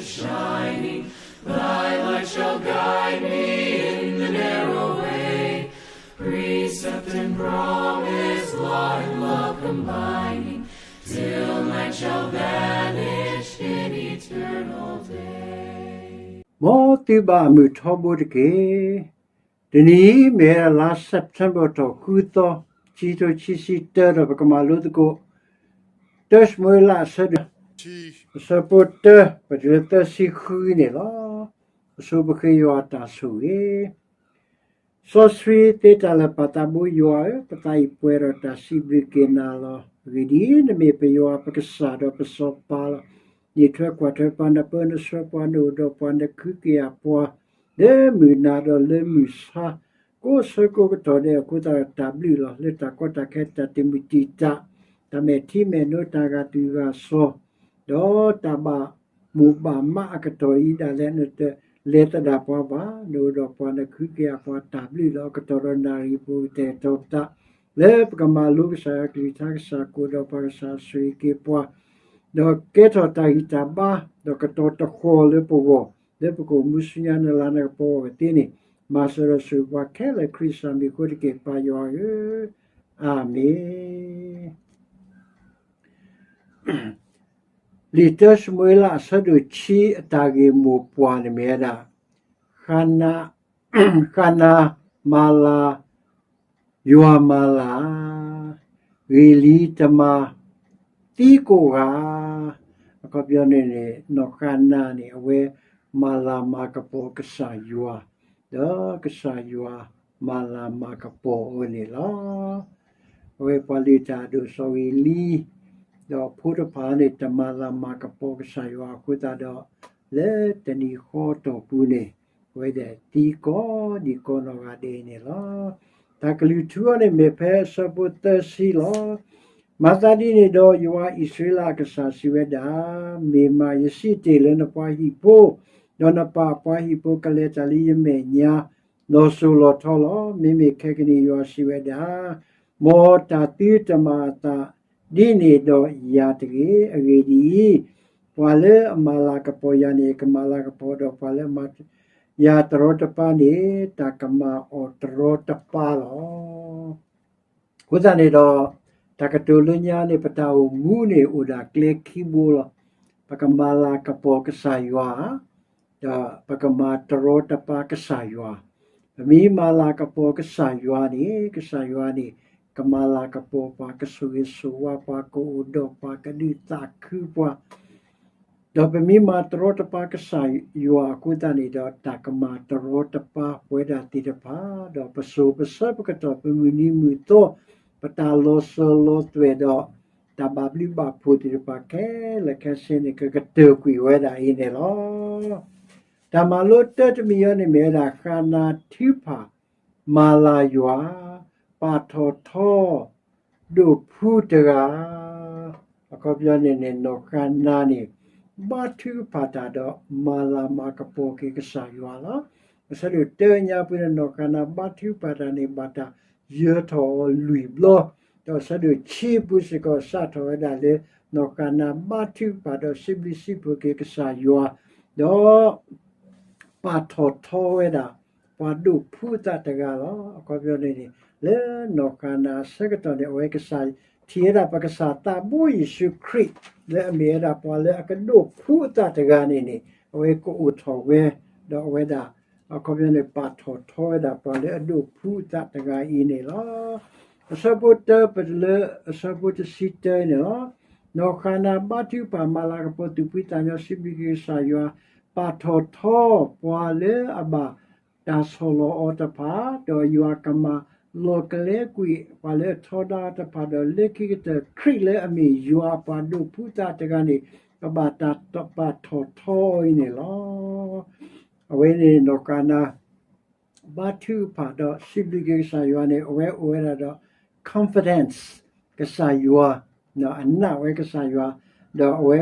shining, thy light shall guide me in the narrow way. Precept and promise, law and love combining, till night shall vanish in eternal day. မ်သုဘၣ်အမုာ်ထီဘိတက့ၢ်. တနံၤအံၤ မ့ၢ်ဝဲဒၣ်လါ September ထီၣ်ဃုသီ, ခံကထိခံဆံတၢ ဒီးပကမၤလိသကိး တၢၡမူၤအ့လး အဆၢဒိၣ် အဆၢဖိတၢ ပတုၤလၢသၢဆံဃုန့ၣ်လီၤ. ပဆိပဃ့ယွၤအတၢ်ဆိၣ်ဂ့ၤ. စီဆှံသ့တၢ်လၢာ်ပၢ်သးဘိယွၤဧၢ, ပသးအံၤပှဲၤဒီးတၢ်စံးဘျုးက့ၤနၤလီၤ. အဂ့ၢ်ဒ်အံၤ, နမ့ၢ်ပယွၤပကစၢ်ဒီးပစီၤပၤလီၤ. နအံးထွဲကွၢ်ထွဲပှၤ, နပၢနဆှၢပှၤ, နအိၣ်ဒီးပှၤ, နခုကယၤပှၤ လၢမုၢ်နၤဒီးလၢမုၢ်ဆါ ကိးဆၢကိးကတီၢ်ဒဲးအဃိသတးဒီး တၢ်ဘျုးလီၤ. လၢတၢ်ကီတၢ်ခဲ တၢ်တမုာ်တံာ်တာ်, တၢ်မဲာ်ထံမဲာ်နိ တၢ်ဂာ်သူၣ်ဂာ်စီၤ, ဒီးတၢ်ဘၣ်မိၣ်ဘၣ်မးအကတီၢ်အံၤဒၣ်လဲာ် နတလဲၤသဒၣ်ပှၤဘၣ်. နအိၣ်ဒီးပှၤ, နခုကယၤပှၤ, တၢ်ဘျုးလီၤ. အကတီၢ်ဒီးနၣ်ရံၣ်ပူၤ ကတဲာ်ကတီၤပသး လၢပကမၤလိကစၢ်ယွၤကလုၢ်ကထါ, ကစၢ်ကအိၣ်ဒီးပှၤ, ကစၢ်ဆိၣ်ဂ့ၤက့ၤပှၤ, ဒီးကဲထီၣ်တၢ်ဂံၢ်တၢ်ဘါ, ဒီးကတီၤတဃီၤလၢပဂီၢ်, လၢပကအိၣ်မူဆူညါ နလၤနကပီၤအဂီၢ်သ့န့ၣ်, မၤစၢၤဒီးဆိၣ်ဂ့ၤပှၤခဲလၢာ် ခရံာ်ကစၢ်မံၤအဃိတက့ၢ်, ပၢ်ယွၤဧၢ, အၤမ့ၣ်. လံာ်တၢၡမူၤအ့လးအဆၢဒိၣ်ခံ အတၢ်ဂ့ၢ်မိၢ်ပှၢ်န့ၣ်မ့ၢ်ဝဲဒၣ် ဃၤနၤမၤလၤ, ယွၤမၤလၤ, ဂ့ၢ်လံတမၤသံကိးဂၤ. အခီပညီန့ၣ်န့ၣ် နီၢ်ဃၤနၤန့ၣ် အဝဲမၤလၤမၤကပီၤကစၢ်ယွၤ, ဒီးကစၢ်ယွၤမၤလၤမၤကပီၤအီၤန့ၣ်လီၤ. အဝဲပှၤလုၢ်တၢ်အဒိၣ်စီၤအ့လံ, ဒီးအဖိတဖၣ်န့ၣ် တမၤလၤမၤကပီၤကစၢ်ယွၤအဃိသတးဒီး လၢတနံၤဃီတီၢ်ပူၤန့ၣ် အဝဲဒၣ်သံကိးဒံးကိးနီၢ်ဂၤဒဲးန့ၣ်လီၤ. တၢ်ကလုၢ်ထူအီၤန့ၣ်မ့ၢ်ဖဲအဆၢဖိသၢဆံလီၤ. မၤသးဒ်န့ၣ်ဒီး ယွၤအံၣ်စရ့လးအကစၢ်စံးဝဲဒၣ်, မ့ၢ်မး ယစံးတ့ၢ်လၢနပှၤဟံၣ်ဖိ, ဒီးနပၢ်အပှၤဟံၣ်ဖိကလဲၤတၢ်လၢယမဲာ်ညါ လီၤစိၤလီၤထီလီၤ. မ့မ့ၢ်ခဲကနံၣ်ယွၤစံးဝဲဒၣ်, မ်တၢ်သုတမၤအသးဒ်န့ၣ်ဒီးယၤတဂ့ၤ. အဂ့ၢ်ဒ်အံၤ, ပှၤလၢအမၤလၤကပီၤယၤန့ၣ် ကမၤလၤကပီၤ, ဒီးပှၤလၢအမၤယၤတရီတပါန့ၣ် တၢ်ကမၤအီၤတရီတပါလီၤ. အဃိသတးန့ၣ်ဒီး တၢ်ကတိၤလၢညါန့ၣ် ပတၢ်အိၣ်မူန့ၣ်အိၣ်ဒၣ်ကျဲခံဘိလီၤ. ပကမၤလၤကပီၤကစၢ်ယွၤ, ဒီးပကမၤတရီတပါကစၢ်ယွၤ. ပမ့ၢ်မၤလၤကပီၤကစၢ်ယွၤန့ၣ် ကစၢ်ယွၤန့ၣ် ကမၤလၤကပီၤပှၤ, ကဆိၣ်ဂ့ၤဆိၣ်ဝါပှၤ, ကအိၣ်ဒီးပှၤ, ကဒုးသးခုပှၤ ဒီးပမ့ၢ်မၤတရီတပါကစၢ်ယွၤအဃိသတးန့ၣ်ဒီး တၢ်ကမၤတရီတပါပဝဲဒၣ်သ့ၣ်တဖၣ်, ဒီးပစိၤပဆၢပကတီၢ် ပမုၢ်နံၤမုၢ်သီ, ပတၢ်လီၤစၢၤလီၤသွဲၣ်ဒီး တၢ်ဘၣ်ဘျုးဘၣ်ဖှိၣ်သ့ၣ်တဖၣ်ခဲလၢာ်ခဲဆ့န့ၣ် ကကတၢၢ်ကွံာ်ဝဲဒၣ်အံၤန့ၣ်လီၤ. တၢ်မၤလိတၢတမံၤအံၤန့ၣ်မ့ၢ်ဝဲဒၣ် ဃၤနၤထုကဖၣ် မၤလၤယွၤ, ပာ်ထီၣ်ထီ ဒိးဖုတဂၤ, အခီပညီန့ၣ်န့ၣ် နီၢ်ဃၤနၤန့ၣ် ဘါထုကဖၣ်တၢ်ဒီးမၤလၤမၤကပီၤက့ၤကစၢ်ယွၤလီၤ. အဆၢဒိၣ်တၢညါပူၤန့ၣ် နီၢ်ဃၤနၤဘါထုကဖၣ်တၢ်န့ၣ် ဘၣ်တၢ်ယၢၤထီၣ်အီၤလွံၢ်ဘျီ, ဒီးအဆၢဒိၣ်ခံပူၤစ့ၢ်ကီး စးထီၣ်ဝဲဒၣ်လၢ နီၢ်ဃၤနၤဘါထုကဖၣ်ဒီးစံးဘျုးစံးဖှိၣ်က့ၤကစၢ်ယွၤ, ဒီး ပာ်ထီၣ်ထီဝဲဒၣ် ပှၤဒိးဖုအသးတဂၤလီၤ. အခီပညီန့ၣ်န့ၣ် လၢနီၢ်ဃၤနၤအဆၢကတီၢ်န့ၣ် အဝဲကစၢ်ထံၣ်ဝဲဒၣ်ပကစၢ်သးဘိယ့ၣ်ၡူးခရံာ် လၢအမ့ၢ်ဝဲဒၣ်ပှၤလၢအကဒိးဖုအသးတဂၤန့ၣ်န့ၣ် အဝဲကအိၣ်ထီၣ်ဝဲ, ဒီးအဝဲဒၣ် အခီပညီန့ၣ် ပာ်ထီၣ်ထီဝဲဒၣ်ပှၤလၢအဒိးဖုအသးတဂၤအံၤန့ၣ်လီၤ. အဆၢဖိတၢပတုၤလၢအဆၢဖိတဆံတၢန့ၣ်လီၤ. နီၢ်ဃၤနၤဘါထုကဖၣ် မၤလၤကပီၤ သူၣ်ဖှံသးညီ စံးဘျုးက့ၤကစၢ်ယွၤ, ပာ်ထီၣ်ထီပှၤလၢအဘၣ် တၢ်ဆီၣ်လီၤအီၤတဖၣ်, ဒီးယွၤကမၤလီၤကလဲကွံာ်ပှၤလၢအထီဒါအီၤတဖၣ်, ဒီးလၢခံကတၢၢ် ခရံာ်လၢအမ့ၢ်ယွၤအပှၤဒိးဖုသးတဂၤန့ၣ် ကဘၣ်တၢ်ပာ်ထီၣ်ထီအီၤအံၤန့ၣ်လီၤ. အဝဲန့ၣ်နီၢ်ဃၤနၤ ဘါထုကဖၣ်ဒီးစံးဘျုးက့ၤကစၢ်ယွၤန့ၣ် အဝဲအိၣ်ဝဲဒၣ်ဒီး confidence ကစၢ်ယွၤ, အနာ်ဝဲကစၢ်ယွၤ, ဒီးအဝဲ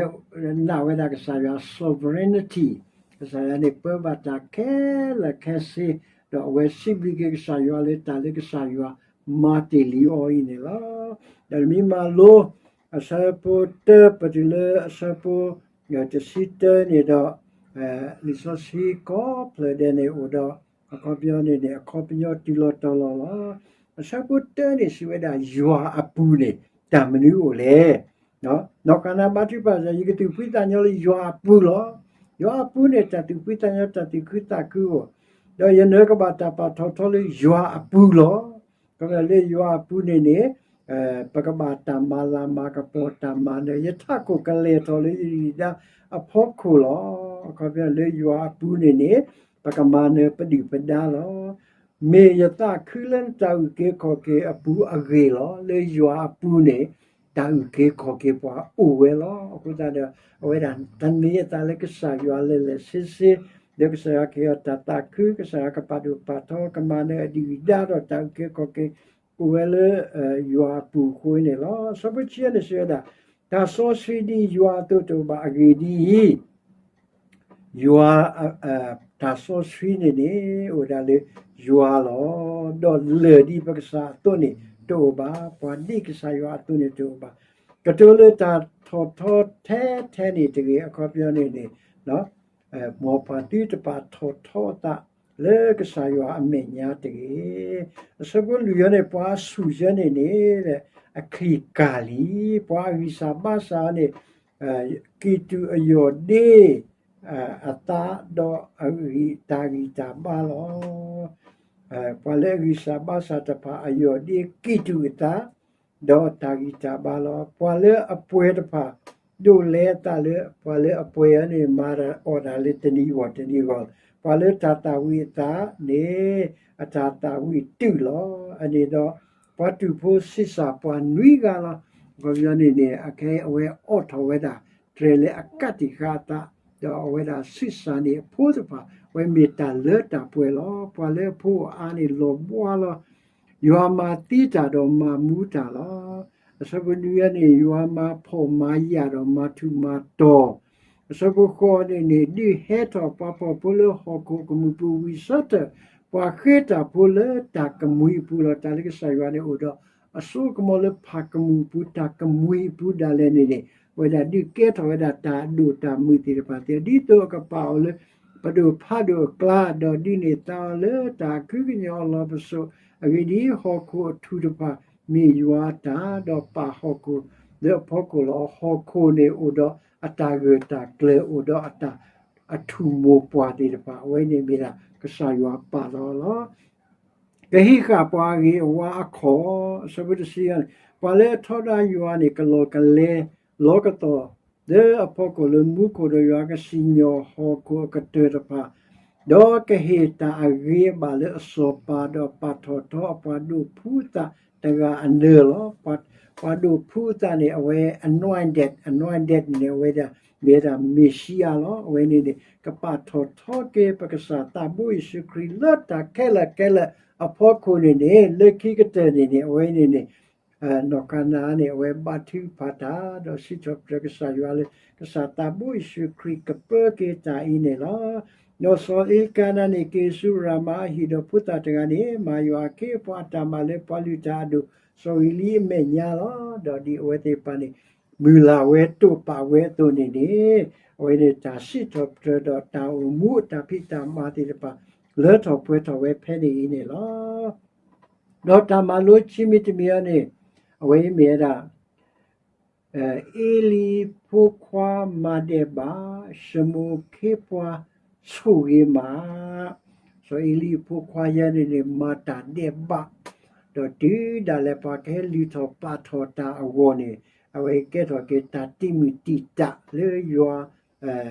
နာ်ဝဲဒၣ်ကစၢ်ယွၤ sovereignty, ကစၢ်ယွၤန့ၣ်ပၢဘၣ်တၢ်ခဲလၢာ်ခဲဆ့, ဒီးအဝဲစံးဘျုးက့ၤကစၢ်ယွၤလၢတၢ်လၢကစၢ်ယွၤမၤတ့ၢ်လံအီၤအံၤန့ၣ်လီၤ. ဒီးမ့ၢ်မၤလိ အဆၢဖိတၢပတုၤလၢအဆၢဖိ တဆံတၢန့ၣ်ဒီး လံာ်စီဆှံကိးဖျၢၣ်ဒဲးန့ၣ်အိၣ်ဒီး အခီပညီန့ၣ်န့ၣ် အခီပညီတုၤလီၤတီၤလီၤလီၤ. အဆၢဖိတၢန့ၣ်စံးဝဲဒၣ် ယွၤအပူၤန့ၣ် တၢ်မနုၤအိၣ်လဲၣ်. နီၢ်ကၤနၤဘါထုကဖၣ် ယကသူၣ်ဖှံသးညီလၢယွၤအပူၤလီၤ. ယွၤအပူၤန့ၣ် တၢ်သူၣ်ဖှံသးညီ တၢ်သူၣ်ခုသးခုအိၣ်, ဒီးယနၢၤကဘၣ်တၢ်ပာ်ထီၣ်ထီလၢယွၤအပူၤလီၤ. ခီဖျိလၢယွၤအပူၤန့ၣ်န့ၣ် ပကဘၣ်တၢ်မၤလၤမၤကပီၤ တၢ်မၤနၢၤ ယထးခိၣ်ကလဲၤထီၣ်လၢယဒုၣ်ဒါအဖီခိၣ်လီၤ. အခီပညီလၢယွၤအပူၤန့ၣ်န့ၣ် ပကမၤနၢၤပဒုၣ်ပဒါလီၤ. မ့ၢ်ယသးခုလၢနတၢ်အုၣ်က့ၤခီၣ်က့ၤအပူၤအဂ့ၢ်လီၤ. လၢယွၤအပူၤန့ၣ် တၢ်အုၣ်က့ၤခီၣ်က့ၤပှၤအိၣ်ဝဲလီၤ. အဃိသတးဒီး အဝဲဒၣ်သန့ၤအသးလၢကစၢ်ယွၤလၢာ်လၢာ်ဆ့ဆ့, ဒီးကစၢ်ယွၤကဟ့ၣ်အီၤတၢ်သးခု, ကစၢ်ယွၤကပာ်ဒိၣ်ပာ်ထီ ကမၤနၢၤအဒုၣ်အဒါဒီးတၢ်အုၣ်က့ၤခီၣ်က့ၤ အိၣ်ဝဲလၢ ယွၤအပူၤအဃိန့ၣ်လီၤ. အဆၢဖိဆံန့ၣ်စံးဝဲဒၣ်, တၢ်စီဆှံဒ်ယွၤအသိးတအိၣ်ဘၣ်. အဂ့ၢ်ဒ်အံၤ, ယွၤ တၢ်စီဆှံန့ၣ်န့ၣ် အိၣ်ဒၣ်လၢယွၤလီၤ. ဒီးလၢၢ်ဒ်ပကစၢ်အသိးန့ၣ်တအိၣ်ဘၣ်, ပှၤဒ်ကစၢ်ယွၤအသိးန့ၣ်တအိၣ်ဘၣ်. ကတိၤလၢတၢ်ထီၣ်ထီထဲထဲန့ၣ်တဂ့ၤ, အခီပညီန့ၣ်န့ၣ် မ်ပှၤသုတပာ်ထီၣ်ထီအသးလၢကစၢ်ယွၤအမဲာ်ညါတဂ့ၤ. အဆၢဖိလွံၢ်အံၤန့ၣ် ပှၤအဆူၣ်ယဲန့ၣ်န့ၣ် အချံၣ်ကၢ်လံ, ပှၤအဂံၢ်စၢ်ဘါစၢ်အီၤန့ၣ် ကံၢ်တူာ်အယီၢ်ဒ့ အသးဒီးအဂံၢ်တၢ်ဂံၢ်တၢ်ဘါလီၤ. ပှၤလၢအဂံၢ်စၢ်ဘါစၢ်တဖၣ် အယီၢ်ဒ့ကံၢ်တူာ်အသး ဒီးတၢ်ဂံၢ်တၢ်ဘါလီၤ. ပှၤလၢအပှဲၤတဖၣ် ဒိးလဲအသးလၢ ပှၤလၢအပှဲၤအီၤန့ၣ် မၤအီၣ်တၢ်လၢတနံၤအဂီၢ်တနံၤအဂီၢ်, ပှၤလၢတၢ်သၣ်ဝံၤအသးန့ၣ် အတၢ်သၣ်ဝံၤတုၤလီၤ. အန့ၣ်ဒီး ပှၤတူၢ်ဖိဆံးစၢ်ပှၤနွံဂၤလီၤ. အခီပညီန့ၣ်န့ၣ် အခဲအံၤအဝဲအိးထီၣ်ဝဲဒၣ် တြဲၤလၢအကးတံာ်ဃာ်အသး, ဒီးအဝဲဒၣ်ဆံးစၢ်န့ၢ်အဖိတဖၣ်, အဝဲမ့ၢ်တၢ်လၢတၢ်ပှဲၤလီၤ. ပှၤလၢအဖိအါန့ၣ်လီၤဘှါလီၤ. ယွၤမၤသံတၢ်ဒီးမၤမူတၢ်လီၤ. အဆၢဖိနွံအံၤန့ၣ် ယွၤမၤဖှီၣ်မၤယာ်ဒီးမၤထူးမၤတီၤ. အဆၢဖိဃိးန့ၣ်န့ၣ် ဒုးဟဲထီၣ်ပှၤဖှီၣ်ဖိလၢဟီၣ်ခိၣ်ကမူၣ်ပူၤဝံၤဆၢထၢၣ် ပှၤဃ့တၢ်ဖိလၢတၢ်ကမှံၤအပူၤလီၤ. တၢ်လၢကစၢ်ယွၤန့ၣ်အိၣ်ဒီးအစိကမီၤလၢဖးကမူၣ်အပူၤ တၢ်ကမှံၤအပူၤဒၣ်လဲာ်န့ၣ်န့ၣ် အဝဲဒၣ်ဒုးကဲထီၣ်ဝဲဒၣ်တၢ်အဒိၣ်တၢ်မုၢ်သ့ၣ်တဖၣ်သ့ၣ် ဒ်သိးအကပာ်အီၤလၢ ပဒိၣ်ဖးဒိၣ်အကျါ ဒီးဒုးန့ၢ်သါအီၤလၢတၢ်အခုကညီၤအလီၢ်ပစိာ်, အဂ့ၢ်ဒ်အံၤ, ဟီၣ်ခိၣ်အထူၣ်တဖၣ်မ့ၢ်ယွၤအတၢ်, ဒီးပာ်ဟီၣ်ခိၣ်လၢအဖီခိၣ်လီၤ. ဟီၣ်ခိၣ်န့ၣ်အိၣ်ဒီးအတၢ်ဂၢၢ်တၢ်ကျၢၤ အိၣ်ဒီးအတၢ်အထူၣ်မိၢ်ပှၢ်သ့ၣ်တဖၣ် အဝဲန့ၣ်မ့ၢ်ဒၣ်ကစၢ်ယွၤပာ်လီၤလီၤ. ကဟံးဃာ်ပှၤအဂ့ၤအဝါအခီၣ်, အဆၢဖိတဆံန့ၣ် ပှၤလၢအထီဒါယွၤန့ၣ် ကလီၤကလဲ လီၤကသီၣ် လၢအဖီခိၣ်လၢမူခိၣ်ဒီး ယွၤကစံၣ်ညီၣ်ဟီၣ်ခိၣ်အကတၢၢ်တဖၣ်, ဒီးကဟ့ၣ်တၢ်အဂ့ၤအဘၣ်လၢအစီၤပၤ, ဒီးပာ်ထီၣ်ထီအပှၤဒိးဖှူအသးတဂၤအနၢၤလီၤ. ပှၤဒိးဖှူအသးန့ၣ် အဝဲ anointed, anointed န့ၣ် အဝဲဒၣ် မ့ၢ်ဒၣ်မ့ၣ်ၡံအၤလီၤ. အဝဲန့ၣ်န့ၣ် ကပာ်ထီၣ်ထီက့ၤပကစၢ်သးဘိယ့ၣ်ၡူးခရံာ်လၢတၢ်ခဲလၢာ်ခဲလၢာ်အဖီခိၣ်န့ၣ်န့ၣ် လၢခံကတၢၢ်န့ၣ်န့ၣ် အဝဲန့ၣ်န့ၣ် နီၢ်ကၤနၤန့ၣ် အဝဲဘါထုကဖၣ်တၢ် ဒီးစံးထီၣ်ပတြၢၤကစၢ်ယွၤလၢ ကစၢ်သးဘိယ့ၣ်ၡူးခရံာ်ကပၢက့ၤတၢ်အံၤန့ၣ်လီၤ. ဒီးစီၤအ့လ်ကၤနၤန့ၣ် က့ၤဆူရၤမၤအဟ့ၣ်ဒီးဖိသၣ်တဂၤန့ၣ် မၤယွၤအခ့အပှၤအတၢ်မၤလၢပှၤလုၢ်တၢ်အဒိၣ် စီၤဧလံအမဲာ်ညါလီၤ. ဒီးဒ်အဝဲသ့ၣ်တဖၣ်န့ၣ် မုၢ်လၢ်ဝဲတိာ်ပာ်ဝဲအသိးန့ၣ်န့ၣ် အဝဲန့ၣ်တၢ်စံးထီၣ်ပတြၢၤဒီးတၢ်အိၣ်မူအတၢ်ဖံးတၢ်မၤသ့ၣ်တဖၣ် လၢထီၣ်ပှဲၤထီၣ်ဝဲဖဲန့ၣ်အံၤန့ၣ်လီၤ. ဒီးတၢ်မၤလိခံမံၤတမံၤအံၤန့ၣ် အဝဲအံၤမ့ၢ်ဝဲဒၣ် အ့လံဖိခွါမၤဒဲးဘး, ၡမူၤအ့လးခ့ပှၤဆိၣ်ဂ့ၤမး, စီၤအ့လံအဖိခွါယဲန့ၣ်န့ၣ် မၤတၢ်ဒဲးဘး, ဒီးတုၤဒၣ်လဲာ်ပှၤကဟဲလုၢ်ထီၣ်ပာ်ထီၣ်တၢ်အဂီၢ်န့ၣ် အဝဲကဲထီၣ်က့ၤတၢ်တံာ်မုၢ်တံာ်တာ်လၢယွၤ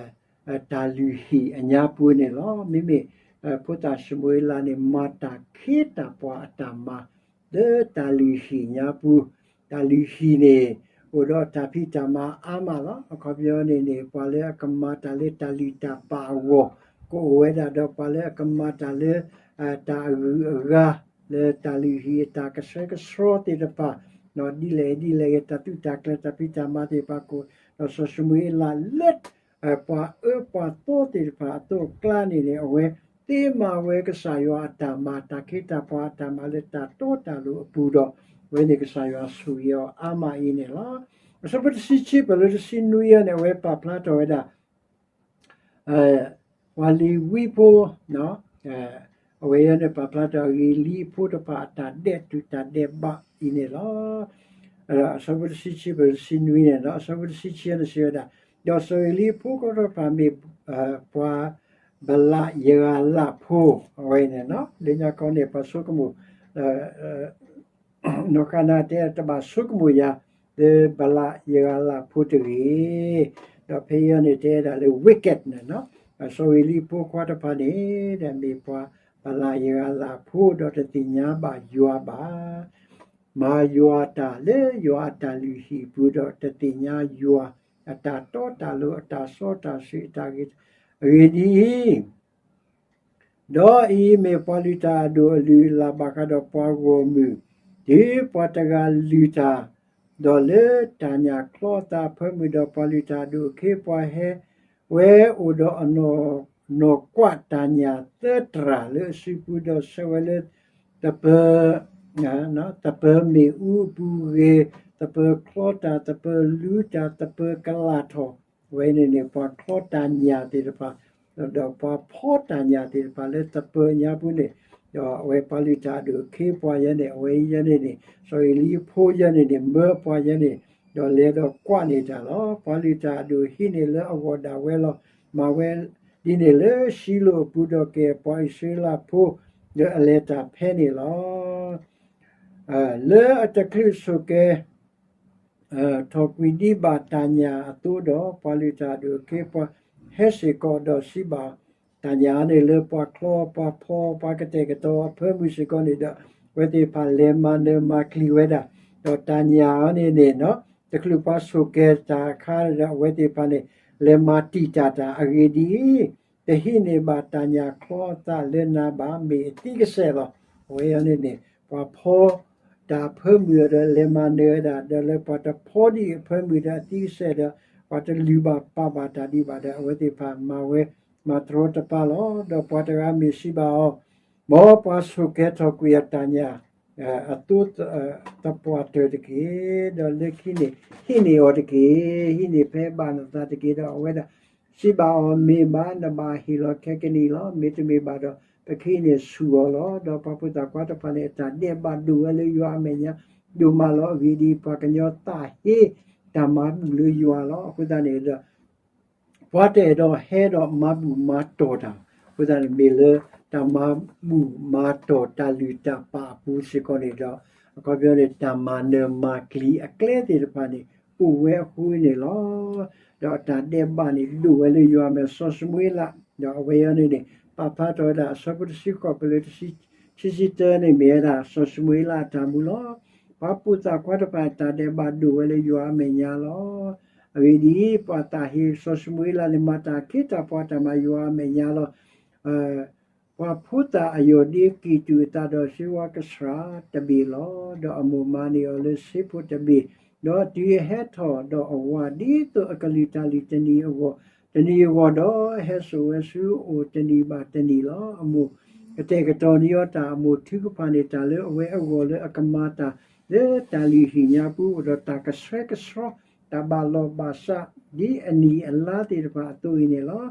တၢ်လုၢ်ဟံၣ်အညါပူၤန့ၣ်လီၤ. မ့မ့ၢ် ဖိသၣ်ၡမူၤအ့လးန့ၣ် မၤတၢ်ခ့တၢ်ပှၤအတၢ်မၤ လၢတၢ်လုၢ်ဟံၣ်ညါပူၤ, တၢ်လုၢ်ဟံၣ်န့ၣ် အိၣ်ဒီးတၢ်ဖံးတၢ်မၤအါမးလီၤ. အခီပညီန့ၣ်န့ၣ် ပှၤလၢအကမၤတၢ်လၢတၢ်လုၢ်တၢ်ပာ်အဂီၢ် ကအိၣ်ဝဲဒၣ်ဒီးပှၤလၢအကမၤတၢ်လၢ တၢ်အဂုၤအဂၤ လၢတၢ်လုၢ်ဟံၣ်အတၢ်ကဆှဲကဆှီသ့ၣ်တဖၣ်, ဒ်လဲၣ်ဒ်လဲၣ်ဂ့ၤ တၢ်သူၣ်တၢ်ကျဲၤတၢ်ဖံးတၢ်မၤသ့ၣ်တဖၣ်ကအိၣ်, ဒီးစီၤၡမူၤအ့လးလၢ ပှၤအၢပှၤသီသ့ၣ်တဖၣ်အသိးအကျါန့ၣ်န့ၣ် အဝဲသ့မၤဝဲကစၢ်ယွၤအတၢ်မၤ တၢ်ခ့တၢ်ပှၤအတၢ်မၤလၢတၢ်တီတၢ်လိၤအပူၤဒီး အဝဲန့ၣ်ကစၢ်ယွၤဆိၣ်ဂ့ၤအီၤအါမးအံၤန့ၣ်လီၤ. အဆၢဖိတဆံခံ ပၢၢ်လၢတဆံနွံအံၤန့ၣ် အဝဲပာ်ဖျါထီၣ်ဝဲဒၣ် ပှၤလ့ၤဝံဖိ အဝဲအံၤန့ၣ် ပာ်ဖျါထီၣ်အဂ့ၢ်လံအဖိတဖၣ်အတၢ်ဒဲးတူာ်တၢ်ဒဲးဘးအံၤန့ၣ်လီၤ. အဆၢဖိတဆံခံ ပတဆံနွံန့ၣ် အဆၢဖိတဆံခံန့ၣ်စံးဝဲဒၣ်, ဒီးစီၤအ့လံအဖိခွါတဖၣ်မ့ၢ် ပှၤ ပလးယဂၤလးဖိ အဝဲန့ၣ် လၢညါခီန့ၣ် ပှၤဆိကမိၣ် နီၢ်ဃါနၤတဲတဘၣ်ဆိကမိၣ်ယၤ လၢပလးယဂၤလးဖိတဂ့ၤ, ဒီးဖဲအံၤန့ၣ်တဲဒၣ်လၢ wicked န့ၣ်, စီၤအ့လံအဖိခွါတဖၣ်န့ၣ် ဒီးမ့ၢ်ပှၤပလးယဂၤလးဖိ ဒီးတသ့ၣ်ညါဘၣ်ယွၤဘၣ်, မၤယွၤတၢ်လၢယွၤအတၢ်လုၢ်ဟံၣ်ပူၤ ဒီးတသ့ၣ်ညါယွၤအတၢ်တီတၢ်လိၤ အတၢ်စီတၢ်ဆှံ အတၢ်ဂ့ၤ, အဂ့ၢ်ဒ်အံၤ, ဒီးအံၤမ့ၢ်ပှၤလုၢ်တၢ်အဒိၣ်အလုၢ်အလၢ်ဘၣ်ဃးဒီးပှၤဂီၢ်မုၢ်, တုၤပှၤတဂၤလုၢ်တၢ်, ဒီးလၢတၢ်ညၣ်ချီအသးအဖၢမုၢ်ဒီး ပှၤလုၢ်တၢ်အဒိၣ်အခ့အပှၤဟဲဝဲအိၣ်ဒီးအနီၢ်ကွးတၢ်ညၣ်သၢတြၢ်လၢအစုပူၤ ဒီးဆှၢဝဲလၢ သပၢၤ သပၢၤမ့ၣ်အူအပူၤဂ့ၤ, သပၢၤချီတၢ်, သပၢၤလူတၢ်, သပၢၤကလၢ်ထီၣ်, အဝဲန့ၣ်န့ၣ် ပှၤချီတၢ်ညၣ်သ့ၣ်တဖၣ်, ဒီးပှၤဖီတၢ်ညၣ်သ့ၣ်တဖၣ်လၢသပၢၤညါပူၤန့ၣ်, ဒီးအဝဲပှၤလုၢ်တၢ်အဒိၣ်အခ့အပှၤယဲန့ၣ် အဝဲယဲန့ၣ်န့ၣ် စီၤအ့လံအဖိယဲန့ၣ်န့ၣ် မၢအပှၤယဲန့ၣ်, ဒီးလဲၤဒီးကွၢ်န့ၢ်တၢ်လီၤ. ပှၤလုၢ်တၢ်အဒိၣ်ဟံးန့ၢ်လၢအဂီၢ်ဒၣ်ဝဲလီၤ. မၤဝဲဒ်န့ၣ်လၢၡံလိၣ်အပူၤ ဒီးကဲပှၤအံၣ်စရ့လးဖိ လၢအလဲၤတၢ်ဖဲန့ၣ်လီၤ. လၢအတချုးဆိၣ်ကဲ ထီၣ်ကွံာ်ဒံးဘၣ်တၢ်ညၣ်အသိးဒီး ပှၤလုၢ်တၢ်အဒိၣ်အခ့အပှၤဟဲစ့ၢ်ကီး ဒီးစံးဘၣ် တၢ်ညၣ်န့ၣ်လၢပှၤချီ ပှၤဖီ ပှၤကတဲာ်ကတီၤအဖၢမုၢ်စ့ၢ်ကီးန့ၣ်ဒီး အဝဲသ့ၣ်တဖၣ်လဲၤမၤနၢၤမၤကျံၤဝဲဒၣ်, ဒီးတၢ်ညၣ်အံၤန့ၣ်န့ၣ် တချုးပှၤဆိၣ်ကဲၤတၢ်အခါဒီး အဝဲသ့ၣ်တဖၣ်န့ၣ် လဲၤမၤတံာ်တာ်တၢ် အဂ့ၢ်ဒ်အံၤ, တဟံးန့ၢ်ဘၣ်တၢ်ညၣ်ချီအသးလၢနၤဘၣ် မ့ၢ်အသံကစဲာ်လီၤ. အဝဲအံၤန့ၣ်န့ၣ် ပှၤဖီတၢ်အဖၢမုၢ်ဒီး လဲၤမၤနၢၤဝဲဒၣ် ဒီးလၢပှၤတဖီဒံးအဖၢမုၢ်ဒီးအသံကစဲာ်ဒီး ပှၤတလုၢ်ဘၣ်ပာ်ဘၣ်တၢ်ဒံးဘၣ်ဒီး အဝဲသ့ၣ်တဖၣ်မၤဝဲမၤတရီတပါလီၤ. ဒီးပှၤတဂၤမ့ၢ်စံးဘၣ်အီၤ, မ်ပှၤဆိၣ်ကဲၤထီၣ်ကွံာ်အတၢ်ညၣ် အသိးသပှၢ်တၢၢ်တက့ၢ်. ဒီးလၢခံန့ၣ် ဟံးန့ၢ်အီၤတက့ၢ်. ဟံးန့ၢ်ဖဲဘၣ်နသးတက့ၢ်. ဒီးအဝဲဒၣ်စံးဘၣ်အီၤ, မ့ၢ်ဘၣ်, နဘၣ်ဟ့ၣ်လီၤခဲကနံၣ်အံၤလီၤ. မ့တမ့ၢ်ဘၣ်ဒီး ပကဟံးန့ၢ်ဆူၣ်အီၤလီၤ. ဒီးပှၤဖိသၣ်ခွါတဖၣ်န့ၣ် အတၢ်ဒဲးဘးဒိၣ်ဝဲလၢယွၤအမဲာ်ညါဒိၣ်မးလီၤ. အဂ့ၢ်ဒ်အံၤ, ပှၤကညီသးဟ့တၢ်မၤဘူၣ်လၢယွၤလီၤ. အဃိသတးန့ၣ်ဒီး ပှၤတအဲၣ်ဒိးဟဲဒီးမၤဘူၣ်မၤတီၢ်တၢ်, အဃိသတးန့ၣ် မ့ၢ်လၢတၢ်မၤဘူၣ်မၤတီၢ်တၢ်လုၢ်တၢ်ပာ်အပူၤစ့ၢ်ကီးန့ၣ်ဒီး အခီပညီန့ၣ် တၢ်မၤနၢၤမၤကျံၤအကျဲသ့ၣ်တဖၣ်န့ၣ် အိၣ်ဝဲအဃိန့ၣ်လီၤ. ဒီးအတၢ်ဒဲးဘးန့ၣ် ဒိၣ်ဝဲလၢယွၤအမဲာ် စီၤၡမူၤအ့လး, ဒီးအဝဲအံၤန့ၣ်န့ၣ် ပာ်ဖျါထီၣ်ဝဲဒၣ် အဆၢဖိတဆံဃိး ပလၢတဆံ ခံဆံတၢန့ၣ် မ့ၢ်ဝဲဒၣ်စီၤၡမူၤအ့လးအတၢ်မူလီၤ. ပှၤဖိသၣ်ခွါတဖၣ် တၢ်ဒဲးဘးဒိၣ်ဝဲလၢယွၤအမဲာ်ညါလီၤ. အဂ့ၢ်ဒ်အံၤ, ပှၤသးဟ့စီၤၡမူၤအ့လးန့ၣ် မၤတၢ်ခ့တၢ်ပှၤတၢ်မၤယွၤအမဲာ်ညါလီၤ. ပှၤဖိသၣ်အယီၢ်ဒ့ကံၢ်တူာ်အသးဒီးစ့ဝါကဆှၣ်တဘ့ၣ်လီၤ. ဒီးအမိၢ်မၤန့ၢ်အီၤလၢစ့ဖိတဘ့ၣ်, ဒီးတုၤအဟဲထီၣ်ဒီးအဝၤ ဒ်သိးအကလုၢ်တၢ်လုၢ်တနံၤအဂီၢ်, တနံၤအဂီၢ်ဒီး ဟဲစိာ်ဝဲဆူအအိၣ်တနံၤဘၣ်တနံၤလီၤ. အမိၢ်ကတဲာ်ကတီၤန့ၢ်အီၤတၢ်, အမိၢ်ထုကဖၣ်န့ၢ်တၢ်လၢအဝဲအဂီၢ် လၢအကမၤတၢ်လၢတၢ်လုၢ်ဟံၣ်ညါပူၤ အိၣ်ဒီးတၢ်ကဆှဲကဆှီ တၢ်ဘၣ်လီၢ်ဘၣ်စး ဒ်အနံၣ်အလါသ့ၣ်တဖၣ်အသိးအံၤန့ၣ်လီၤ.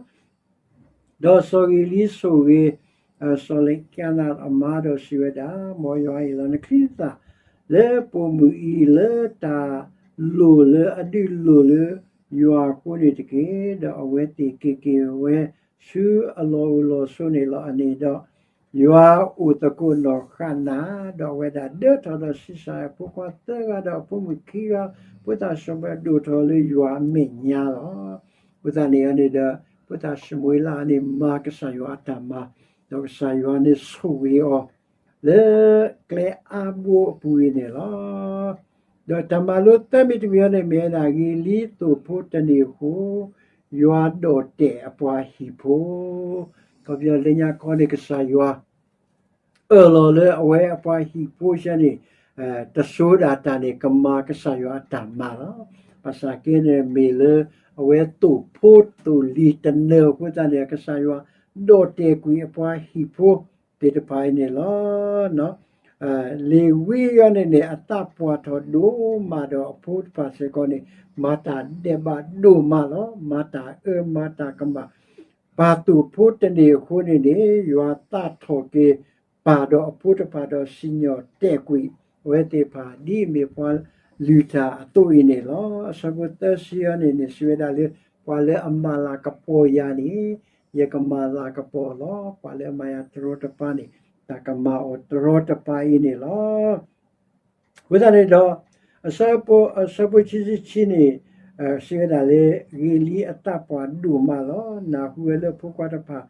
ဒီးစီၤအ့လံဆိၣ်ဂ့ၤ စီၤအ့လကံနအမါဒီးစံးဝဲဒၣ်, မ်ယွၤအံၤလီၤ, နချံနသၣ်လၢပိာ်မုၣ်အံၤ လၢတၢ်လိၣ်လၢအဒုးလိၣ်လၢယွၤအဃိန့ၣ်တက့ၢ်. ဒီးအဝဲသ့ၣ်က့ၤက့ၤဝဲဆူအလီၢ်အိၣ်လီၢ်ဆိန့ၣ်လီၤ. အန့ၣ်ဒီး ယွၤအိၣ်သကိးနီၢ်ဃးနၤ, ဒီးအဝဲဒၣ်ဒၢထီၣ်ဒီးဆံးစၢ်အဖိခွါသၢဂၤ ဒီးအဖိမုၣ်ခံဂၤ, ဖိသၣ်ၡမူၤအ့လးဒိၣ်ထီၣ်လၢယွၤအမဲာ်ညါလီၤ. အဃိသတးန့ၣ်န့ၣ်ဒီး ဖိသၣ်ၡမူၤအ့လးန့ၣ် မၤကစၢ်ယွၤအတၢ်မၤ, ဒီးကစၢ်ယွၤန့ၣ်ဆိၣ်ဂ့ၤအီၤ လၢကျဲအါဘိအပူၤအံၤန့ၣ်လီၤ. ဒီးတၢ်မၤလိသၢမံၤတမံၤအံၤန့ၣ် မ့ၢ်ဝဲဒၣ် ဂ့ၤလံသိၣ်ဖိတန့ၢ်အဃိ ယွၤဒိးတဲာ်အပှၤဟံၣ်ဖိ, ခီပညီလၢညါခီန့ၣ် ကစၢ်ယွၤ အၢၣ်လီၤလၢအဝဲအပှၤဟံၣ်ဖိဆၢန့ၣ် တစိၤဒၣ်တၢ်န့ၣ် ကမၤကစၢ်ယွၤအတၢ်မၤလီၤ. ဘၣ်ဆၣ်က့န့ၣ် မ့ၢ်လၢအဝဲသိၣ်ဖိသိၣ်လံၤတနၢၤအဃိသတးန့ၣ် ကစၢ်ယွၤဒိးတဲာ်ကွံာ်အပှၤဟံၣ်ဖိသ့ၣ်တဖၣ်အံၤန့ၣ်လီၤ. လ့ၤဝံအံၤန့ၣ်န့ၣ် အသးပှၢ်ထီၣ်ဒိၣ်မးဒီးအဖိတဖၣ်စ့ၢ်ကီးန့ၣ် မၤတၢ်ဒဲးဘးဒိၣ်မးလီၤ. မၤတၢ်အၢမၤတၢ်ကမၣ် ပာ်သူၣ်ဖိတန့ၢ်အဃိန့ၣ်န့ၣ် ယွၤသးထီၣ်က့ၤပၢ်ဒီးအဖိတဖၣ်ဒီးစံၣ်ညီၣ်တဲာ်ကွံာ်အဝဲသ့ၣ်တဖၣ် ဒ်အမ့ၢ်ပှၤလုၢ်တၢ်အသိးအံၤန့ၣ်လီၤ. အဆၢဖိသၢဆံအံၤန့ၣ်န့ၣ် စံးဝဲဒၣ်လၢ ပှၤလၢအမၤလၤကပီၤယၤန့ၣ် ယကမၤလၤကပီၤအီၤလီၤ. ပှၤလၢအမၤယၤတရီတပါန့ၣ် တၢ်ကမၤအီၤတရီတပါအံၤန့ၣ်လီၤ. အဃိသတးန့ၣ်ဒီး အဆၢဖိဆံဆံဆံန့ၣ် စံးဝဲဒၣ်လၢ ဂ့ၤလံအသးပှၢ်ဒိၣ်မးလီၤ. နၢ်ဟူဝဲလၢဖိခွါတဖၣ်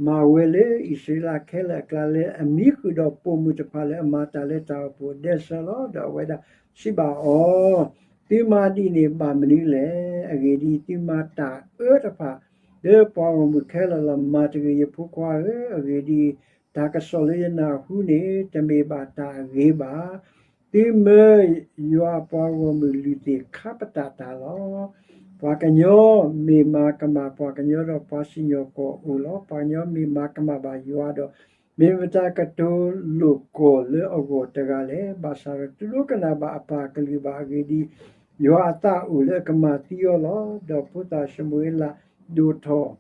မၤဝဲလၢအံၣ်စရ့လးခဲလၢာ်အကျါလၢ အမံဃုာ်ဒီးပိာ်မုၣ်တဖၣ်လၢအမၤတၢ်လၢတၢ်အိၣ်ဖှိၣ်ဒဲဆၢလီၤ. ဒီးအဝဲဒၣ်စံးဘၣ်အီၤ, သုမၤဒ်န့ၣ်ဘၣ်မနုၤလဲၣ်. အဂ့ၢ်ဒ်အံၤ, သုမၤတၢ်အၢတဖၣ် လၢပှၤဂီၢ်မုၢ်ခဲလၢာ်လီၤ. မၤတဂ့ၤ, ယဖိခွါဧၢ, အဂ့ၢ်ဒ်အံၤ, တၢ်ကစီၣ်လၢယနၢ်ဟူန့ၣ် တမ့ၢ်ဘၣ်တၢ်အဂ့ၤဘၣ်. သုမၢယွၤပှၤဂီၢ်မုၢ်လုၢ်သ့ၣ်ခါပတာ်တၢ်လီၤ. ပှၤကညီမ့ၢ်မၤကမၣ်ပှၤကညီဒီး ပှၤစံၣ်ညီၣ်ကွီၢ်အိၣ်လီၤ. ပှၤကညီမ့ၢ်မၤကမၣ်ဘၣ်ယွၤဒီး မ့ၢ်မတၤကတိၤလိာ်ကွီၢ်လၢအဂီၢ်တဂၤလဲၣ်. ဘၣ်ဆၣ်ဒီးတဒိကနၣ်ဘၣ်အပၢ်အကလုၢ်ဘၣ်. အဂ့ၢ်ဒ်အံၤ, ယွၤအသးအိၣ်လၢအကမၤသံအီၤလီၤ. ဒီးဖိသၣ်ၡမူၤအ့လးဒိၣ်ထီၣ် ဒ့,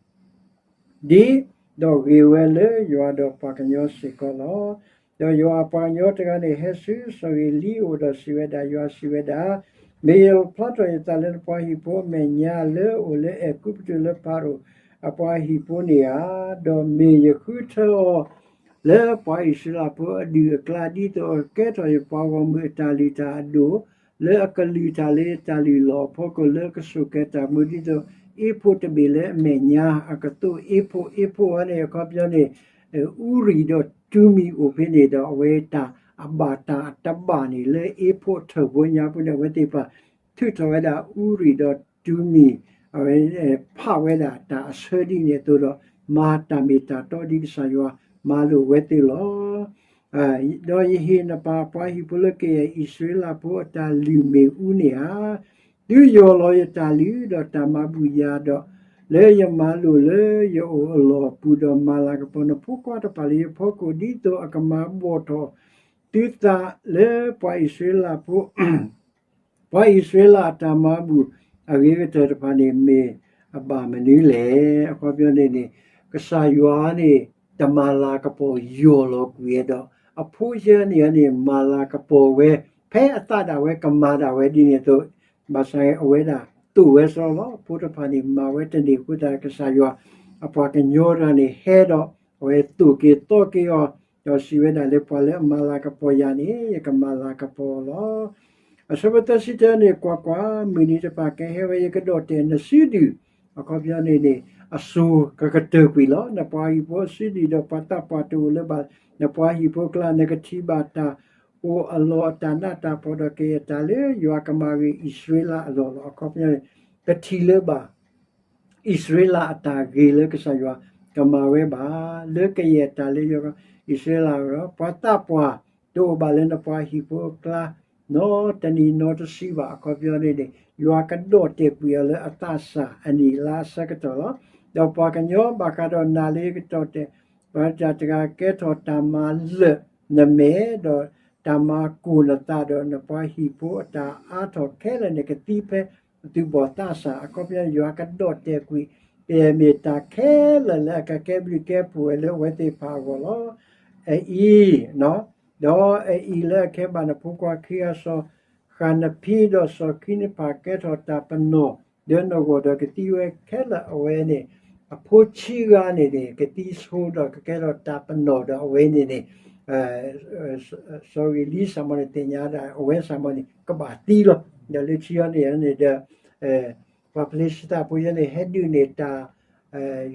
ဒီးဂ့ၤဝဲလၢယွၤဒီးပှၤကညီစ့ၢ်ကီးလီၤ. ဒီးယွၤအပှၤကညီတဂၤန့ၣ် ဟဲဆူစီၤဧ့လံအအိၣ်ဒီးစံးဝဲဒၣ်, ယွၤစံးဝဲဒၣ်, မ့ၢ်ယဖျါထီၣ်ယသးလၢနပှၤဟံၣ်ဖိအမဲာ်ညါလၢအအိၣ်လၢအဲၤကူပတူးလၢ ဖၤရိၤအပှၤဟံၣ်ဖိန့ၣ်ဧါ. ဒီးမ့ၢ်ယဃုထၢအီၤလၢပှၤအံၣ်စရ့လးဖိအဒူၣ်အကျါ ဒ်သိးအကကဲထီၣ်ယပှၤဂီၢ်မုၢ်အတၢ်လုၢ်တၢ်အဒိၣ် လၢအကလုၢ်တၢ်လၢတၢ်လုၢ်လီၢ်အဖီခိၣ် လၢအကဆိၣ်ကဲၤတၢ်မူ ဒ်သိးအ့းဖိးတဘ့ၣ်လၢအမဲာ်ညါ အကသိးအ့းဖိး, အ့းဖိးအံၤန့ၣ် အခီပညီန့ၣ် အူရံၣ်ဒီးတူမံၤအိၣ်ဖဲန့ၣ်ဒီး အဝဲတၢ်အဘၣ်တၢ်အတဘၣ်န့ၣ် လၢအ့းဖိးအထၢၣ်ဖိညါပူၤန့ၣ် အဝဲသ့ၣ်တဖၣ် ထုးထီၣ်ဝဲဒၣ်အူရံၣ်ဒီးတူမံၤ, အဝဲ ဖးဝဲဒၣ်တၢ်အဆၢဒ်န့ၣ်အသိးဒီး မၤတၢ်မ့ၢ်တၢ်တီဒ်ကစၢ်ယွၤမၤလိာ်အဝဲသ့ၣ်လီၤ. ဒီးယဟ့ၣ်နပၢ်ပှၤဟံၣ်ဖိလၢကယဲၢ်အံၣ်စရ့လးဖိအတၢ်လုၢ်မ့ၣ်အူန့ၣ်ဧါ. သုယီၢ်လီၤယတၢ်လုၢ်ဒီးတၢ်မၤဘူၣ်ယၤဒီး လၢယမၤလိာ်လၢယအိၣ်အလီၢ်အပူၤဒီး မၤလၤကပီၤနဖိခွါတဖၣ်လၢယဖီခိၣ် ဒ်သိးအကမၤဘီၣ်ထီၣ်သုသးလၢပှၤအံၣ်စရ့လးဖိ ပှၤအံၣ်စရ့လးအတၢ်မၤဘူၣ်အဂ့ၤကတၢၢ်တဖၣ်န့ၣ် မ့ၢ်အဘၣ်မနုၤလဲၣ်. အခီပညီန့ၣ်န့ၣ် ကစၢ်ယွၤန့ၣ် တမၤလၤကပီၤယီၢ်လီၤကွံာ်ဝဲဒီး အဖိယဲန့ၣ်န့ၣ် မၤလၤကပီၤဝဲ ဖဲအသးဒၣ်ဝဲကမၤဒၣ်ဝဲဒ်န့ၣ်အသိး, ဘၣ်ဆၣ်အဝဲဒၣ်သိၣ်ဝဲစီလီၤ. အဖိတဖၣ်န့ၣ် မၤဝဲတန့ၢ်အဃိသတး ကစၢ်ယွၤအပှၤကညီတဂၤန့ၣ် ဟဲဒီးအဝဲသိၣ်က့ၤသီက့ၤအီၤ, ဒီးစံးဝဲဒၣ်လၢ ပှၤလၢအမၤလၤကပီၤယၤန့ၣ် ယကမၤလၤကပီၤအီၤလီၤ. အဆၢဖိသၢဆံတၢန့ၣ် ကွၢ်ကွၢ်, မုၢ်နံၤတဖၣ်ကဟဲဝဲ ယကဒီၣ်တဲာ်နစုဒုၣ်, အခီပညီန့ၣ်န့ၣ် အစိၤကကတၢၢ်ကွံာ်လီၤ. နပှၤဟံၣ်ဖိအစုဒုၣ်ဒီးပှၤသးပှၢ်တအိၣ်လၢၤဘၣ်. နပှၤဟံၣ်ဖိအကျါ နကထံၣ်ဘၣ်တၢ်အိၣ်အလီၢ်အတၢ်နးတၢ်ဖှီၣ်ဒီး ကယဲၢ်တၢ်လၢယွၤကမၤဂ့ၤအံၣ်စရ့လးအလီၢ်လီၤ. အခီပညီန့ၣ် ကထံၣ်လၢၤဘၣ် အံၣ်စရ့လးအတၢ်ဂ့ၤလၢကစၢ်ယွၤကမၤဝဲဘၣ်, လၢကယဲၢ်တၢ်လၢယွၤ အံၣ်စရ့လးအဂီၢ်, ပှၤသးပှၢ်တအိၣ်ဘၣ်လၢနပှၤဟံၣ်ဖိအကျါ နီတနံၤနီတစုဘၣ်. အခီပညီန့ၣ်န့ၣ် ယွၤကဒီၣ်တဲာ်ကွံာ်အီၤလၢအသးစၢ်အနံၣ်လါအဆၢကတီၢ်လီၤ. ဒီးပှၤကညီဘၣ်ဃးဒီးနၤလၢယကဒီၣ်တဲာ် ပှၤတဂၤကဲထီၣ်တၢ်မၤလၢာ်နမဲာ်, ဒီးတၢ်မၤကိၢ်နသး, ဒီးနပှၤဟံၣ်ဖိအတၢ်အါထီၣ်ခဲလၢာ်န့ၣ် ကသံဖဲအသုးဘီၣ်သးစၢ်. အခီပညီ ယွၤကဒီၣ်တဲာ်ကွံာ် ကယဲၢ်မ့ၢ်တၢ်ခဲလၢာ်လၢအကကဲဘျုးကဲဖှိၣ်ဝဲလၢအဝဲသ့ၣ်တဖၣ်အဂီၢ်လီၤ. အအံၤ, ဒီးအအံၤလၢအကဲဘၣ်နဖိခွါခံဂၤ စီၤဃၤနဖံဒီးစီၤဃံနဖၣ် ကဲထီၣ်တၢ်ပနီၣ်လၢနဂီၢ်ဒီးကသံဝဲခဲလၢာ်အဝဲန့ၣ်, အဖိဆံဂၤန့ၣ်န့ၣ် ကသံဆိဒီးကကဲထီၣ်တၢ်ပနီၣ်ဒီးအဝဲန့ၣ်န့ၣ် စီၤဧ့လံစ့ၢ်မီၤန့ၣ် သ့ၣ်ညါဒၣ်အဝဲစ့ၢ်မီၤန့ၣ် ကဘၣ်သံလီၤ. ဒီးလၢခံအံၤန့ၣ်န့ၣ်ဒီး ပှၤဖလ့ၡသးဖိယဲန့ၣ် ဟဲဒုးန့ၢ်တၢ်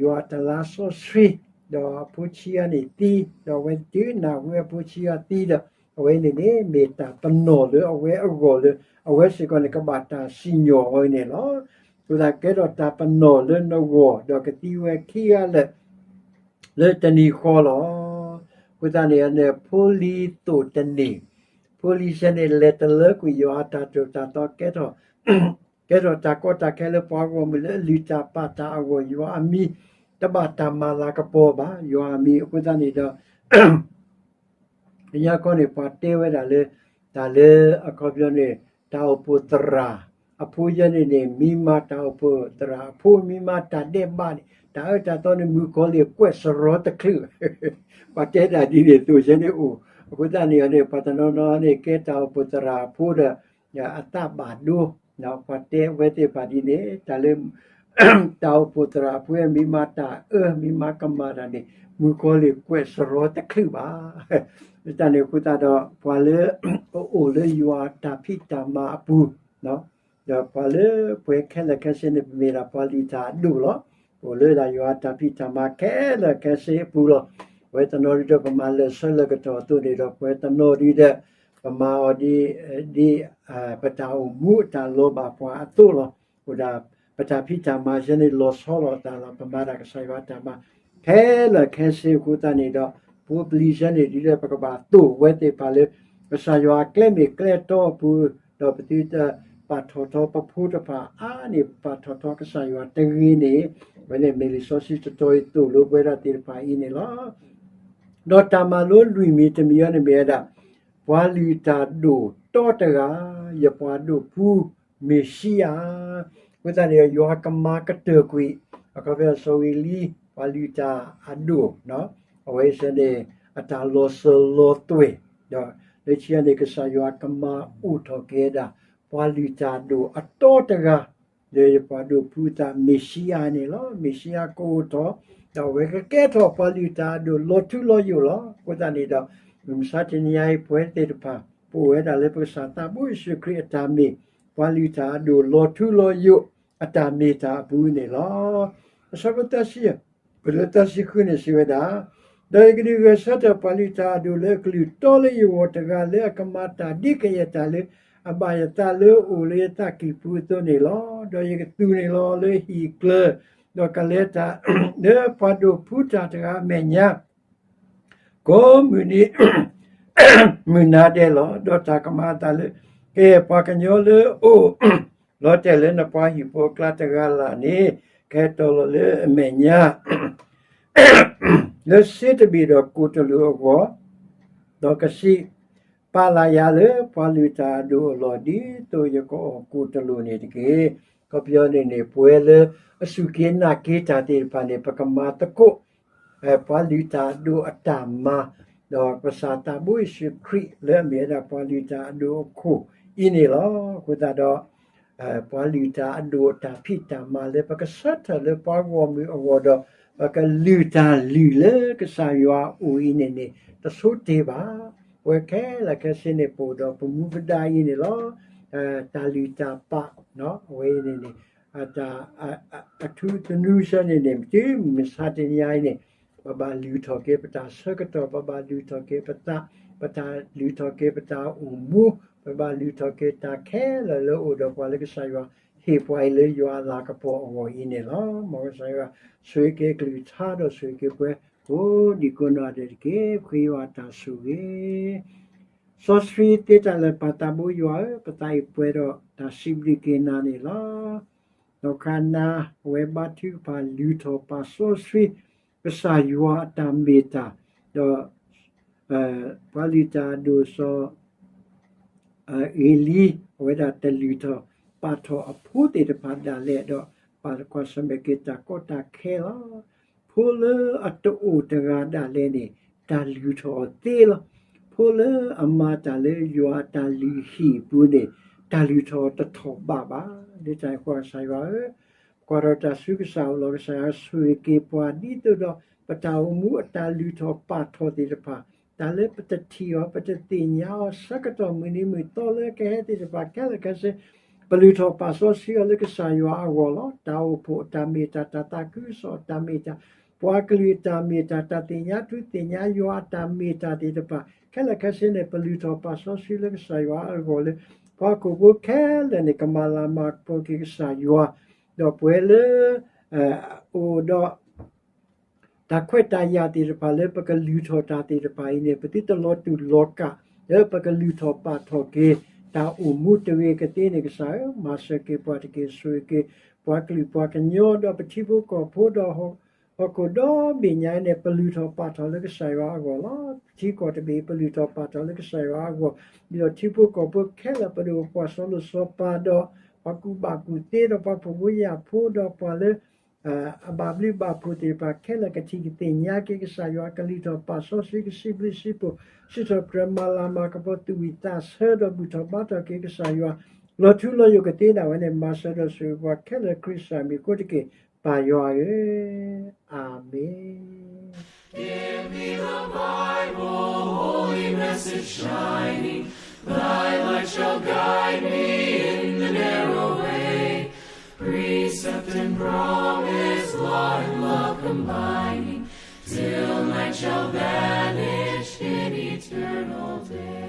ယွၤတၢ်လါစီဆှံ, ဒီးအဖိဆံဂၤန့ၣ်သံ, ဒီးအဝဲတုၤနၢ်ဟူအဖိဆံဂၤသံဒီး အဝဲန့ၣ်န့ၣ် မ့ၢ်တၢ်ပနီၣ်လၢအဝဲအဂီၢ်လၢ အဝဲစ့ၢ်ကီးန့ၣ် ကဘၣ်တၢ်စံၣ်ညီၣ်အီၤန့ၣ်လီၤ. အဃိသတးကဲထီၣ်တၢ်ပနီၣ်လၢနဂီၢ် ဒီးကသံဝဲခံဂၤလၢာ် လၢတနံၤဃီလီၤ. အဃိသတးန့ၣ်န့ၣ် ဖိလံၤသိၣ်တန့ၢ်, ဖိလံၤစဲန့ၣ် လဲၤတလၢကွံာ်ယွၤအတၢ်သိၣ်တၢ်သီ ကဲထီၣ် ကဲထီၣ်တၢ်ကီတၢ်ခဲလၢပှၤဂီၢ်မုၢ်လၢအလုၢ်တၢ်ပာ်တၢ်အဂီၢ် ယွၤအမံၤ တဘၣ်တၢ်မၤလၤကပီၤဘၣ် ယွၤအမံၤ. အဃိသတးန့ၣ်ဒီး ကညီကီၢ်န့ၣ် ပှၤတဲဝဲဒၣ်လၢ တၢ်လၢအခီပညီန့ၣ် တၢ်အိၣ်ဖှိၣ်သရၣ် အဖိယဲန့ၣ်န့ၣ် မံမၤတၢ်အိၣ်ဖှိၣ်သရၣ် အဖိမံမၤတၢ်ဒဲးဘးန့ၣ် တၢ်အၢတၢ်သီန့ၣ် မုၣ်ကီၤလံၢ်ကွဲးစရီတချုးဘၣ်. ပှၤတဲဒၣ်ဒ်န့ၣ်အသိး ယဲန့ၣ်အိၣ်, အဃိသတးန့ၣ်န့ၣ် ပှၤတနီၤနီၤန့ၣ် ကဲတၢ်အိၣ်ဖှိၣ်သရၣ်ဖိဒီး အသးဘၣ်ဒိ, ပှၤတဲဝဲသ့ၣ်တဖၣ်ဒ်န့ၣ် တၢ်လၢ တၢ်အိၣ်ဖှိၣ်သရၣ်ဖိ မ့ၢ်မၤတၢ်အၢ မ့ၢ်မၤကမၣ်တၢ်န့ၣ် မုၣ်ကီၤလံၢ်ကွဲးစရီတချုးဘၣ်. လၢတၢ်န့ၣ်အဃိသတးဒီး ပှၤလၢ အအိၣ်လၢယွၤတၢ်ဖံးတၢ်မၤအပူၤ ဒီးပှၤလၢပှဲၤခဲလၢာ်ခဲဆ့န့ၣ် ပမ့ၢ်ဒၣ်ပှၤလုၢ်တၢ်အဒိၣ်လီၤ. အိၣ်လၢဒၣ်ယွၤတၢ်ဖံးတၢ်မၤခဲလၢာ်ခဲဆ့အပူၤလီၤ. ပဝဲတနီၤဒုဒီး ပမၤလၢာ်ဆၢလၢာ်ကတီၢ်အသိးန့ၣ်ဒီး ပဝဲတနီၤဒုဒီး ပမၤအီၤဒ် ဒ် ပတၢ်အိၣ်မူအတၢ်လီၤဘၣ်ပှၤအသိးလီၤ. အိၣ်ဒၣ် ပတၢ်ဖံးတၢ်မၤယဲန့ၣ် လီၤဆီလိာ်အသးလီၤ. ပမၤဒၣ်ကစၢ်ယွၤအတၢ်မၤ ခဲလၢာ်ခဲဆ့အဃိသတးန့ၣ်ဒီး ပှၤပျံၤယဲန့ၣ်ဒုဒီး ပကဘၣ်သိၣ်ဝဲသ့ၣ်တဖၣ်လၢ ကစၢ်ယွၤအကျဲမ့ၢ်ကျဲတီအပူၤ, ဒီးပသုတပာ်ထီၣ်ထီပဖိတဖၣ်အါန့ၢ် ပပာ်ထီၣ်ထီကစၢ်ယွၤတဂ့ၤန့ၣ်, ဝဲန့ၣ်မ့ၢ်လံာ်စီဆှံတတီၤအံၤသိၣ်လိပဝဲဒၣ်သ့ၣ်တဖၣ်အံၤန့ၣ်လီၤ. ဒီးတၢ်မၤလိလွံၢ်မံၤတမံၤအံၤန့ၣ်မ့ၢ်ဝဲဒၣ် ပှၤလုၢ်တၢ်ဒိၣ်တီတဂၤ, ယပှၤဒိၣ်ဖု မ့ၣ်ၡံအၤ. အဃိသတးန့ၣ် ယွၤကမၤကတၢၢ်ကွံာ် အခီပညီစီၤဝ့လံ ပှၤလုၢ်တၢ်အဒိၣ် အဝဲအံၤန့ၣ် အတၢ်လီၤစၢၤလီၤသွဲၣ်, ဒီးလၢခံန့ၣ် ကစၢ်ယွၤကမၤအိၣ်ထီၣ်က့ၤဝဲဒၣ် ပှၤလုၢ်တၢ်အဒိၣ်အတီတဂၤ လၢယပှၤဒိၣ်ဖုအသး မ့ၣ်ၡံအၤန့ၣ်လီၤ. မ့ၣ်ၡံအၤကအိၣ်ထီၣ် ဒီးအဝဲကကဲထီၣ်ပှၤလုၢ်တၢ်အဒိၣ်လီၤထူလီၤယိာ်လီၤ. အဃိသတးန့ၣ်ဒီး မုၢ်မဆါတနံၤအံၤ ပဝဲသ့ၣ်တဖၣ် ပအိၣ်ဝဲဒၣ်လၢပကစၢ်သးဘိယ့ၣ်ၡူးခရံာ်အတၢ်မ့ၢ် ပှၤလုၢ်တၢ်အဒိၣ်လီၤထူလီၤယိာ် အတၢ်မ့ၢ်တၢ်အပူၤန့ၣ်လီၤ. အဆၢဖိသၢဆံ ပလၢသၢဆံဃုန့ၣ်စံးဝဲဒၣ်, ဒီးယကဒုးဂဲၤဆၢထၢၣ်ပှၤလုၢ်တၢ်အဒိၣ်လၢအကလုၢ်တီလၢယဂီၢ်တဂၤ လၢအကမၤတၢ်ဒ်ကယဲၢ်တၢ်လၢအဘၣ်ယသးလၢအအိၣ်လၢယသးကံၢ်ပူၤအသိးန့ၣ်လီၤ. ဒီးယကသူၣ်န့ၢ်လီၤလၢဟံၣ်ကျၢၤ, ဒီးကလဲၤတၢ်လၢပှၤဒိၣ်ဖုတၢ်တဂၤအမဲာ်ညါ ကိးမုၢ်နံၤ မုၢ်နၤဒဲးလီၤ. ဒီးတၢ်ကမၤအသးလၢ ကယဲၢ်ပှၤကညီလၢအအိၣ် လီၤတဲာ်လၢနပှၤဟံၣ်ဖိအကျါတဂၤလၢ်န့ၣ် ကဟဲတီၤလီၤလၢအမဲာ်ညါ လၢစ့တဘ့ၣ်ဒီးကိၣ်တလိာ်အဂီၢ်, ဒီးကစံး, ပာ်လၢယၤလၢပှၤလုၢ်တၢ်အဒိၣ်အလီၢ် ဒ်သိးယကအီၣ်ကိၣ်တလိာ်န့ၣ်တက့ၢ်. အခီပညီန့ၣ်န့ၣ် ပဝဲလၢအစူၢ်က့ၤနာ်က့ၤတၢ်သ့ၣ်တဖၣ်န့ၣ် ပကမၤသကိး ပှၤလုၢ်တၢ်အဒိၣ်အတၢ်မၤ, ဒီးကစၢ်သးဘိယ့ၣ်ၡူးခရံာ်လၢအမ့ၢ်ဝဲဒၣ်ပှၤလုၢ်တၢ်အဒိၣ်အခိၣ်အံၤန့ၣ်လီၤ. အဃိသတးဒီး ပှၤလုၢ်တၢ်အဒိၣ်အတၢ်ဖံးတၢ်မၤလၢပကဆၢထၢၣ်လၢပှၤဂီၢ်မုၢ်အဂီၢ်ဒီး ပကလုၢ်တၢ်လုၢ်လၢကစၢ်ယွၤအအိၣ်အံၤန့ၣ်န့ၣ် တဆိတ့ၢ်ဘၣ်. ပဝဲခဲလၢာ်ခဲဆ့န့ၣ် ပအိၣ်ဒီးပမူပဒါအံၤန့ၣ်လီၤ. တၢ်လုၢ်တၢ်ပာ် အဝဲအံၤန့ၣ်န့ၣ် အထူသနူဆၢန့ၣ်န့ၣ် မ့ၢ်တုၤမုၢ်မဆါတနံၤအံၤန့ၣ် ပဘၣ်လုၢ်ထီၣ်က့ၤပတၢ်ဆၢကတီၢ်, ပဘၣ်လုၢ်ထီၣ်က့ၤပသး, ပတၢ်လုၢ်ထီၣ်က့ၤပတၢ်အိၣ်မူ, ပဘၣ်လုၢ်ထီၣ်က့ၤတၢ်ခဲလၢာ်လၢအိၣ်ဒီးပှၤလၢကစၢ်ယွၤဟ့ၣ်ပှၤအံၤလၢယွၤအလၤကပီၤအဂီၢ်အံၤန့ၣ်လီၤ. မ်ကစၢ်ယွၤဆိၣ်ဂ့ၤက့ၤအကလုၢ်ကထါဒီးဆိၣ်ဂ့ၤက့ၤပှၤကိးဒံကိးနီၢ်ဒဲးတက့ၢ်. ဃ့ယွၤတၢ်ဆိၣ်ဂ့ၤ စီဆှံသ့တၢ်လၢာ် ပၢ်သးဘိယွၤဧၢ, ပသးအံၤပှဲၤဒီးတၢ်စံးဘျုးက့ၤနၤန့ၣ်လီၤ. ဒီးခါနၤ အဝဲဘါထုကဖၣ်လုၢ်ထီၣ်ပာ်စီဆှံ ကစၢ်ယွၤအတၢ်မ့ၢ်တၢ်, ဒီး ပှၤလုၢ်တၢ်အဒိၣ်စီၤ အ့လံ အဝဲဒၣ်တလုၢ်ထီၣ်ပာ်ထီၣ်အဖိသ့ၣ်တဖၣ်ဒၣ်လဲာ်ဒီး ပာ်ကွၢ်ဆၢၣ်မဲာ်က့ၤတၢ်ကီတၢ်ခဲလီၤ. ဖိလၢအတအိၣ်တဂၤဒၣ်လဲာ်န့ၣ် တၢ်လုၢ်ထီၣ်အီၤသ့လီၤ. ဖိလၢအမၤတၢ်လၢယွၤအတၢ်လုၢ်ဟံၣ်အပူၤန့ၣ် တၢ်လုၢ်ထီၣ်အီၤတထီၣ်ဘးဘၣ်. လၢတၢ်န့ၣ်အဃိ ကစၢ်ယွၤဧၢ, ကွၢ်ထီၣ်တၢ်ဆူကစၢ်အအိၣ်လီၤ. ကစၢ်ယွၤဆိၣ်ဂ့ၤက့ၤပှၤဒ်သိးဒီး ပတၢ်အိၣ်မူအတၢ်လုၢ်ထီၣ်ပာ်ထီၣ်သ့ၣ်တဖၣ် တၢ်လၢပတထံၣ်အီၤ ပတသ့ၣ်ညါအီၤ ဆၢကတီၢ်မုၢ်နံၤမုၢ်သီလၢကဟဲသ့ၣ်တဖၣ်ခဲလၢာ်ခဲဆ့ ပလုၢ်ထီၣ်ပာ်စီဆှံအီၤလၢကစၢ်ယွၤအဂီၢ်လီၤ. တၢ်အိၣ်ဖှိၣ်အတၢ်မ့ၢ်တၢ်, တၢ်သးခုကစီၣ်အတၢ်မ့ၢ်တၢ်, ပှၤကလုာ်အတၢ်မ့ၢ်တၢ်, တၢ်သ့ၣ်ညါထူသ့ၣ်ညါယွၤအတၢ်မ့ၢ်တၢ်သ့ၣ်တဖၣ် ခဲလၢာ်ခဲဆ့န့ၣ် ပလုၢ်ထီၣ်ပာ်စီဆှံလၢကစၢ်ယွၤအဂီၢ်လၢ ပှၤဟီၣ်ခိၣ်ဖိခဲလၢာ်န့ၣ် ကမၤလၤမၤကပီၤက့ၤကစၢ်ယွၤ, ဒီးပှၤလၢ အိၣ်ဒီး တၢ်ခွဲးတၢ်ယာ်သ့ၣ်တဖၣ်လၢပကလုၢ်ထီၣ်တၢ်သ့ၣ်တဖၣ်အံၤန့ၣ် ပသုတလီၤတူာ်လီၤကာ် လၢပကလုၢ်ထီၣ်ပာ်ထီၣ်က့ၤ တၢ်အိၣ်မူတဂ့ၤကသ့န့ၣ် ကစၢ်ဧၢ, မၤစၢၤက့ၤပှၤတက့ၢ်. ဆိၣ်ဂ့ၤက့ၤပှၤကလုာ်ပှၤကညီဒီးပထံဖိကီၢ်ဖိဒီး ဟီၣ်ခိၣ်ဒီဘ့ၣ်ညါအံၤန့ၣ် ပလုၢ်ထီၣ်ပာ်ထီၣ်လၢကစၢ်ယွၤအဂီၢ်လီၤ. ထံကီၢ်တဘ့ၣ် ပလုၢ်ထီၣ်ပာ်ထီၣ်လၢကစၢ်ယွၤအဂီၢ်, ဒ်သိးထံဖိကီၢ်ဖိခဲလၢာ် ပဒိၣ်ပှၤစီၤလိၤစီၤပၤဒီး ပှၤကူၣ်ဘၣ်ကူၣ်သ့ဒီးပှၤဖှီၣ်ဖိယာ်ဖိဒီးပှၤလၢ အဘၣ်ဘျုးဘၣ်ဖှိၣ်သ့ၣ်တဖၣ်ခဲလၢာ် ကထံၣ်ကသ့ၣ်ညါက့ၤကစၢ်ယွၤ ကလုၢ်ထီၣ်ပာ်စီဆှံ ကစံးဘျုးစံးဖှိၣ် စံးထီၣ်ပတြၢၤ မၤလၤမၤကပီၤ သူၣ်ဝံၣ်သးဆၢဒီးဘူၣ်ထီၣ်ဘါထီၣ်က့ၤကစၢ်ယွၤ လီၤထူလီၤယိာ်ကသ့ဒၣ်ဝဲန့ၣ် မၤစၢၤဒီးဆိၣ်ဂ့ၤပှၤခဲလၢာ် ခရံာ်ကစၢ်မံၤအဃိတက့ၢ် ပၢ်ယွၤဧၢ, အၤမ့ၣ်. Give me the Bible, holy message shining, thy light shall guide me in the narrow way. Precept and promise, law and love combining, till night shall vanish in eternal day.